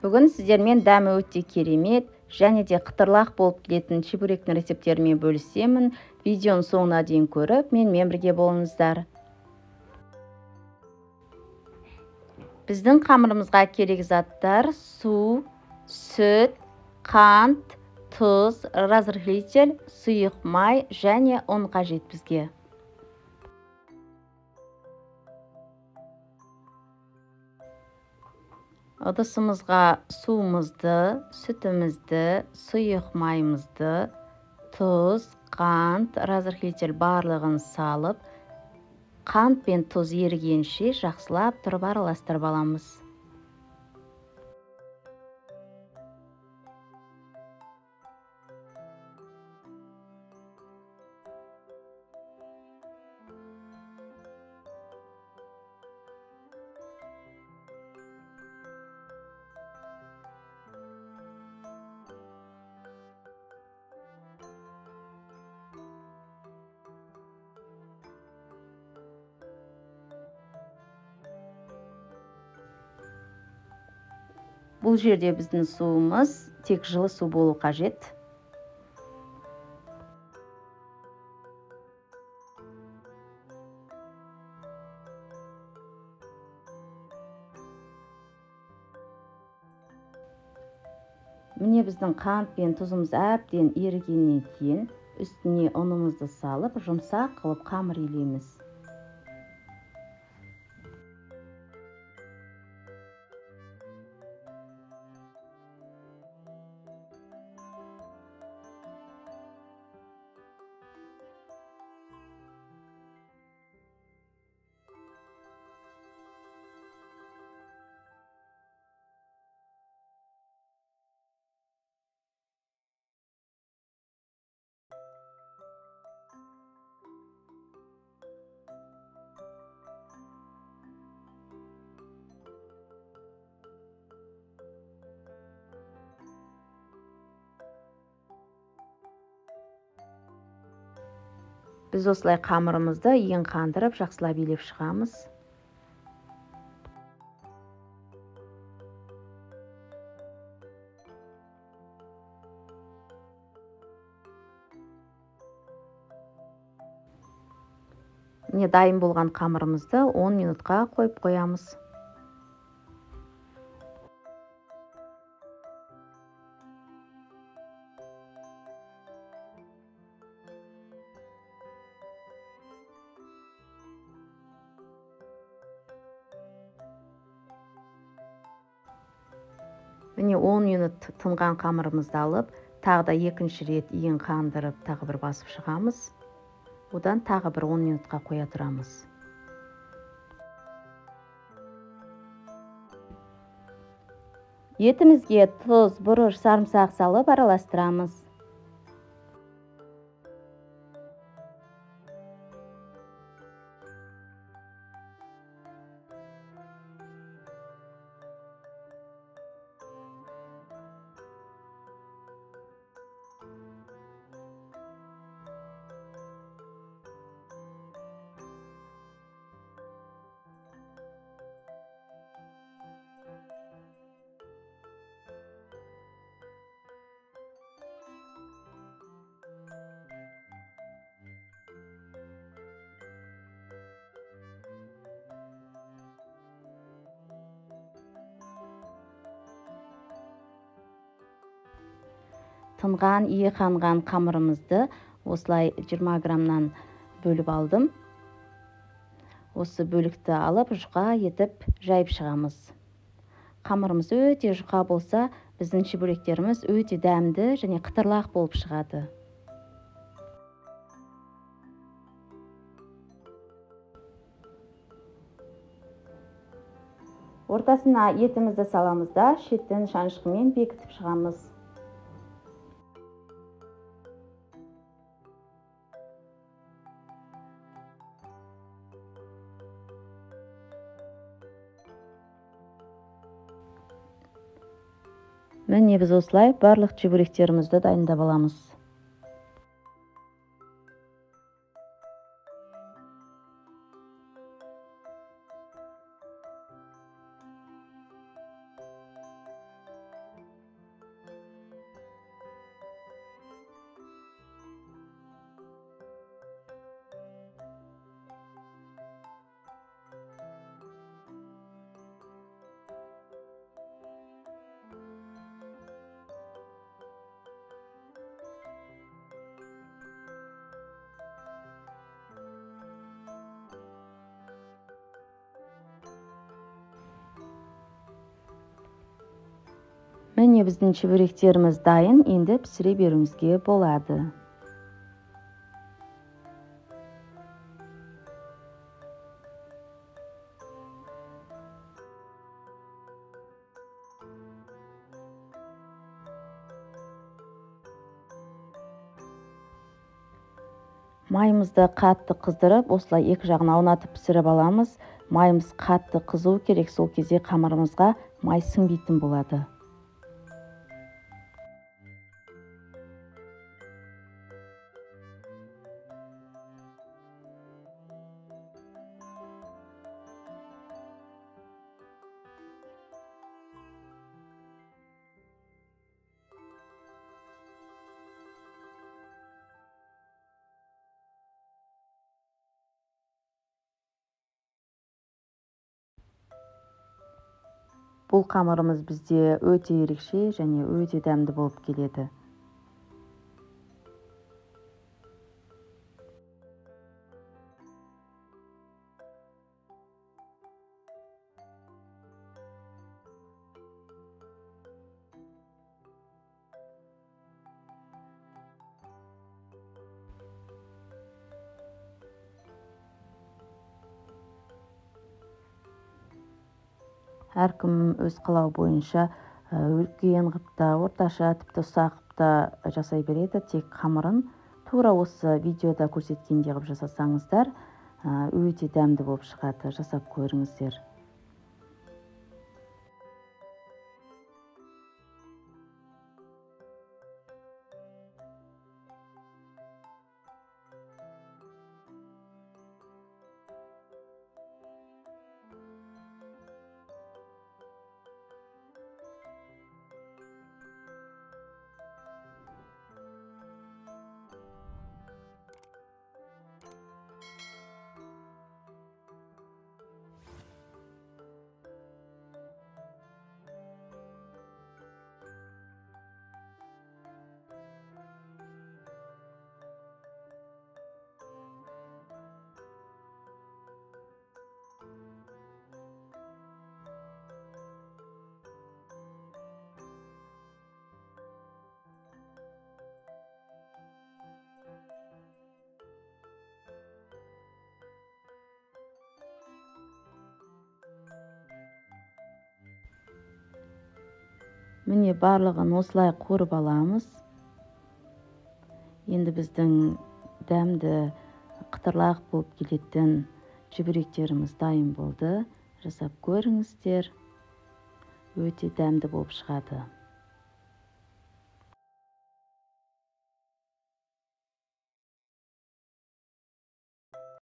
Бүгін сіздермен дәмі өте керемет және де қытырлақ болып келетін чебуректің рецепттерімен бөлісемін. Видеоның соңына дейін көріп, менімен бірге болыңыздар. Біздің қамырымызға керек заттар: су, сүт, қант, тұз, разрыхлитель, сұйық май және ұн қажет бізге. Ыдысымызға суымызды, сүтімізді, сұйық майымызды, тұз, қант, разрыхлитель барлығын салып, қант пен тұз ерігенше жақсылап тұрып араластырып аламыз. Бұл жерде біздің суымыз тек жылы су болу қажет. Міне біздің қант пен тұзымыз әбден ерігеннен кейін үстіне ұнымызды салып, жұмсақ қылып қамыр илейміз. Біз осылай қамырымызды ең қандырып, жақсылап илеп шығамыз. Міне дайын болған қамырымызды 10 минутқа қойып қоямыз. Міне 10 минут тынған қамырымызды алып, тағы да екінші рет иін қандырып, тағы бір басып шығамыз. Одан тағы бір 10 минутқа қоя тұрамыз. Етімізге тұз, бұрыш, сарымсақ салып араластырамыз. Тынған, иі қанған қамырымызды осылай 20 граммнан бөліп алдым. Осы бөлікті алып, жұқа етіп жайып шығамыз. Қамырымыз өте жұқа болса, біздің чебуректеріміз өте дәмді және қытырлақ болып шығады. Ортасына етімізді саламыз да, шеттен шанышқымен бекітіп шығамыз. Міне біз осылай барлық чебуректерімізді дайындап аламыз. Міне біздің чебуректеріміз дайын, енді пісіре беруімізге болады. Майымызды қатты қыздырып, осылай екі жағын аунатып пісіріп аламыз. Майымыз қатты қызу керек, сол кезде қамырымызға май сіңбейтін болады. Бұл қамырымыз бізде өте ерекше және өте дәмді болып келеді. Әркім өз қалауы бойынша үлкен қып та, орташа, тіпті ұсақ қып та жасай береді. Тек қамырын тура осы видеода көрсеткендей қып жасасаңыздар, өте дәмді болып шығады. Жасап көріңіздер. Міне барлығын осылай қуырып аламыз. Енді біздің дәмді қытырлақ болып келетін чебуректеріміз дайын болды. Жасап көріңіздер. Өте дәмді болып шығады.